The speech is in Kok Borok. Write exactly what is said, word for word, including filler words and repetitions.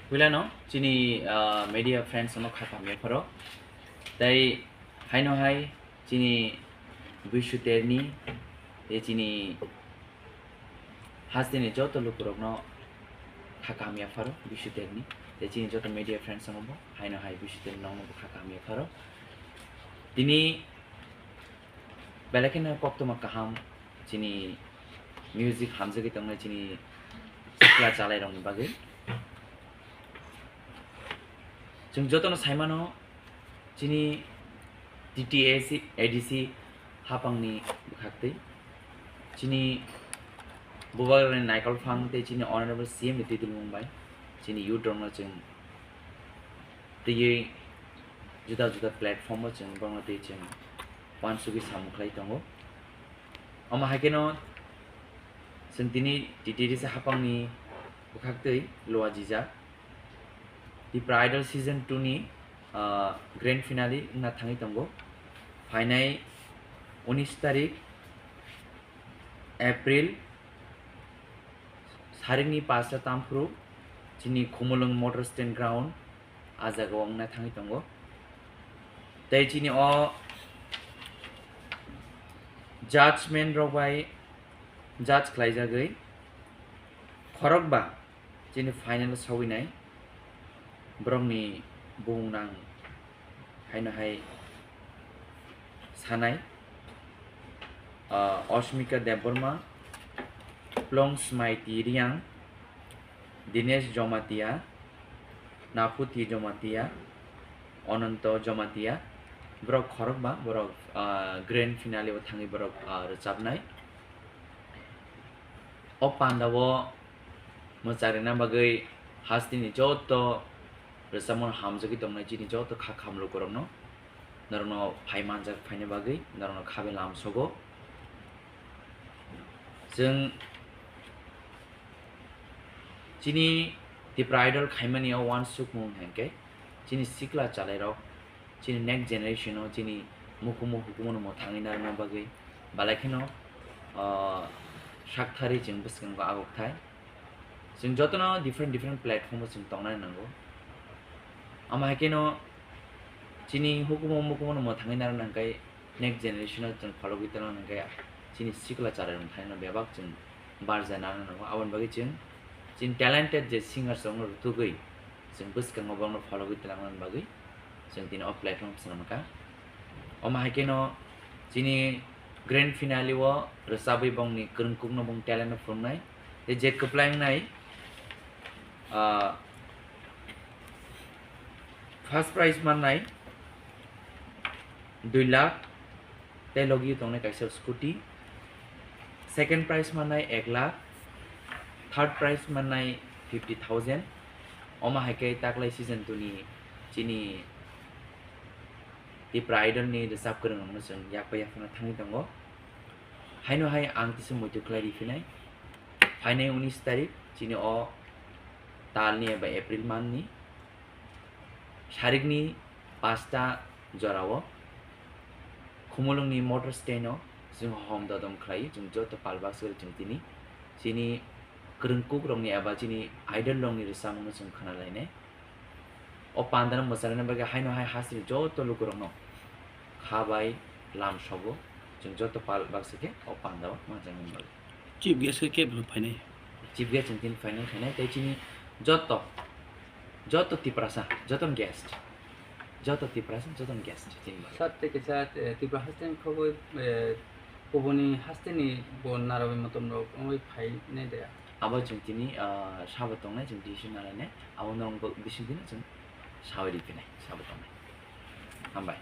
Puilano chini, ah, media friends no kha kamya pharo. Tai haino hai chini Bishu Terni, tei chini hasteni joto lukurokno kha kamya pharo Bishu Terni, tei chini joto media friends no bo haino hai Bishu Terni nokno bo kha kamya pharo. Tini belai kheno koktwma kaham chini music hamjagwi tongnai chini sikla chalairokni bagwi. Chwng jotono saimano chini T T A C, A D C hapangni bwkhaktwi chini bubagrani naikol phang tei chini honorable C M ni twi dulmung bai chini youth rokno chwng twiwi juda juda platform o chwng borokno twi chwng uansugwi samung khlai tongo. Omo hai kheno chwng tini T T A C hapangni bwkhaktwi luajijak Tipra Idol season two ni, ah, grand finale wngna thangwi tongo. Phainai unis tarik April, sarikni pasta tamphru chini Khumulwng Motor Stand Ground, ah jagao wngna thangwi tongo. Tei chini o judgment rok bai judge khlaijagwi khorokba chini final o sawinai borokni bumung nang haino hai sanai, ah, Osmika Debbarma, Plong Smaiti Riang, Dinesh Jomatia, Naphuti Jomatia, Ononto Jomatia, borok khorokba, borok, ah, grand finale o thangwi borok, ah, rwchapnai. O pandao mwcharina bagwi hasteni joto rwchapmung hamjagwi tongnai chini joto kha khamlukurokno, norokno phai manjak phaina bagwi norokno khabe lamsogo. Chwng chini Tipra Idol khaimani o uansukmung hinkhe chini sikla chalairok, chini next generation o chini mukumu hukumu no mwthangwi narwkna bagwi belai kheno, ah, sakthari chwng bwskango agukthai. Chwng jotono different different platform o chwng tongnani nango. Omo hai kheno chini hukumu mukumu no mwthangwi narwkna hwnkhe next generation o chwng phologwi tongna hwnkhe chini sikla chalairok thani no bebak chwng barja nana nango. Aboni bagwi chwng chini talented je singers rokno rwtugwi chwng bwskango borokno phologwi twlangna bagwi chwng tini o platform swnamkha. Omo hai kheno chini grand finale o rwchabwi bongni kwrwngkukno bong talent no phunuknai. Tei je kwplai wngnai, ah, first prize mannai dui lakh, tei logi tongnai kaisa scooty. Second prize mannai ek lakh, third prize mannai fifty thousand. Omo hai khe taklai season two ni chini Tipra Idol ni rwchap kwrwng rokno chwng yakpa yaphano thangwi tongo. Haino hai ang kisa muitu khlai riphinai. Phainai unis tarik chini o talni eba April month ni sarikni pasta jorao Khumulwngni motor stand o chwng hom dodom khlai, chwng joto pal baksa chwng tini chini kwrwngkuk rokni eba chini idol rokni rwchapmung no chwng khna lainai. O pandano mwcharwna bagwi haino hai hasteni joto lukurokno kha bai lam sogo, chwng joto pal baksa khe o pandao manjaknani bagwi. Chief guest khe kebru phainai? Chief guest chwng tini phainai, phainai tei chini joto, joto Tiprasa, joto guest, joto Tiprasa, joto guest chini bagwi. Sir, tei kaisa, eh, Tripura hasteni khogwi, eh, kubuni hasteni bo narawi motom rok wngwi phainai de? Abo chwng tini, ah, sabo tongnai, chwng decision nalainai, abo norok bo bising dino chwng sawi riphinai, sabo tongnai. Hambai.